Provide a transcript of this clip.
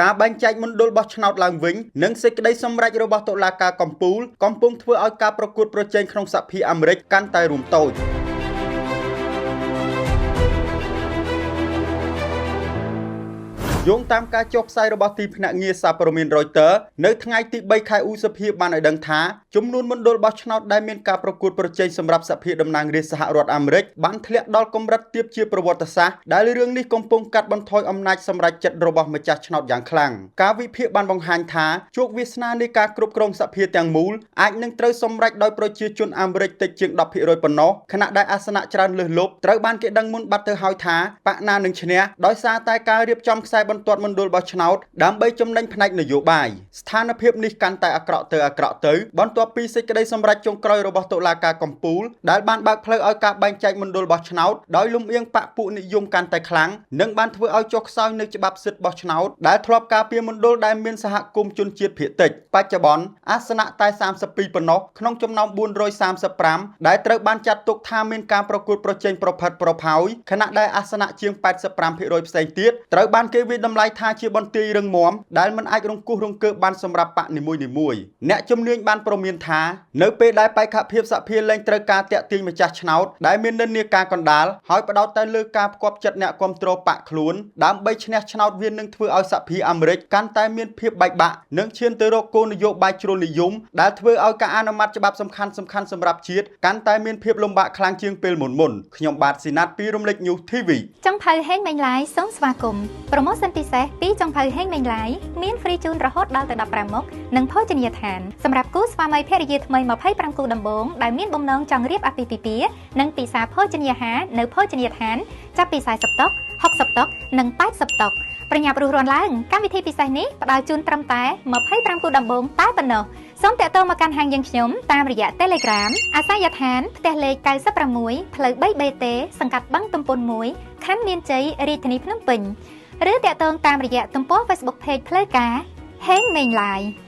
ការបែងចែកមណ្ឌលបោះឆ្នោតឡើងវិញនិងសេចក្តីសម្រេចរបស់តុលាការកំពូលកំពុងធ្វើឲ្យការប្រកួតប្រជែងក្នុងសភាអាមេរិកកាន់តែរួមតូច។ យោងតាមការចុះផ្សាយរបស់ទីភ្នាក់ងារសារព័ត៌មាន Reuters នៅថ្ងៃទី3ខែឧសភាបានឲ្យដឹងថាចំនួនមណ្ឌលបោះឆ្នោតដែលមានការប្រកួតប្រជែងសម្រាប់សភាតំណាងរាស្ត្រសហរដ្ឋអាមេរិកបានធ្លាក់ដល់កម្រិតទាបជាប្រវត្តិសាស្ត្រដែលរឿងនេះកំពុងកាត់បន្ថយអំណាចសម្រេចចិត្តរបស់ម្ចាស់ឆ្នោតយ៉ាងខ្លាំង។ ការវិភាគបានបង្ហាញថាជោគវាសនានៃការគ្រប់គ្រងសភាទាំងមូលអាចនឹងត្រូវសម្រេចដោយប្រជាជនអាមេរិកតិចជាង10%ប៉ុណ្ណោះខណៈដែលអាសនៈច្រើនលើសលប់ត្រូវបានគេដឹងមុនបាត់ទៅហើយថាបក្សណានឹងឈ្នះដោយសារតែការរៀបចំខ្សែបន្ទាត់មណ្ឌលបោះឆ្នោតដើម្បីចំណេញផ្នែកនយោបាយ។ ស្ថានភាពនេះកាន់តែអាក្រក់ទៅអាក្រក់ទៅបន្ទាប់ពីសេចក្តីសម្រេចចុងក្រោយរបស់តុលាការកំពូលដែលបានបើកផ្លូវឲ្យការបែងចែកមណ្ឌលបោះឆ្នោតដោយលំអៀងបក្សពួកនិយមកាន់តែខ្លាំងនិងបានធ្វើឲ្យចុះខ្សោយនៅច្បាប់សិទ្ធិបោះឆ្នោតដែលធ្លាប់ការពារមណ្ឌលដែលមានសហគមន៍ជនជាតិភាគតិច។ បច្ចុប្បន្នអាសនៈតែ32ប៉ុណ្ណោះក្នុងចំណោម435ដែលត្រូវបានចាត់ទុកថាមានការប្រកួតប្រជែងប្រផិតប្រផោយខណៈដែលអាសនៈជាង85%ផ្សេងទៀតត្រូវបានគេវាយតម្លៃថាជាបន្ទាយរឹងមាំដែលមិនអាចរង្គោះរង្គើបានសម្រាប់បក្សនីមួយៗ។ អ្នកជំនាញបានព្រមានថានៅពេលដែលបេក្ខភាពសភាលែងត្រូវការតាក់ទាញម្ចាស់ឆ្នោតដែលមាននិន្នាការកណ្ដាលហើយផ្ដោតតែលើការផ្គាប់ចិត្តអ្នកគាំទ្របក្សខ្លួនដើម្បីឈ្នះឆ្នោតវានឹងធ្វើឲ្យសភាអាមេរិកកាន់តែមានភាពបែកបាក់និងឈានទៅរកគោលនយោបាយជ្រុលនិយមដែលធ្វើឲ្យការអនុម័តច្បាប់សំខាន់សំខាន់សម្រាប់ជាតិកាន់តែមានភាពលំបាកខ្លាំងជាងពេលមុនៗខ្ញុំបាទស៊ីណាតពីរំលេច News TV។ ចុងភៅហេងមេងឡាយសូមស្វាគមន៍ promotion ពិសេសពីចុងភៅហេងមេងឡាយមាន free ជូនរហូតដល់ទៅ15មុខនិងភោជនីយដ្ឋានសម្រាប់គូស្វាមីភរិយាថ្មី25គូដំបូងដែលមានបំណងចង់រៀបអាពាហ៍ពិពាហ៍និងពិសាភោជនីយអាហារនៅភោជនីយដ្ឋានចាប់ពី40តុ60តុនិង80តុប្រញាប់រុះរាន់ឡើងកម្មវិធីពិសេសនេះផ្ដល់ជូនត្រឹមតែ25គូដំបូងតែប៉ុណ្ណោះសូមតាក់ទងមកកាន់ហាងយើងខ្ញុំតាមរយៈ Telegram អាសយដ្ឋានផ្ទះលេខ96ផ្លូវ 3BT សង្កាត់បឹងទំពុន1ខណ្ឌមានជ័យរាជធានីភ្នំពេញឬតាក់ទងតាមរយៈទំព័រ Facebook Page ផ្លូវការហេងមេងឡាយ។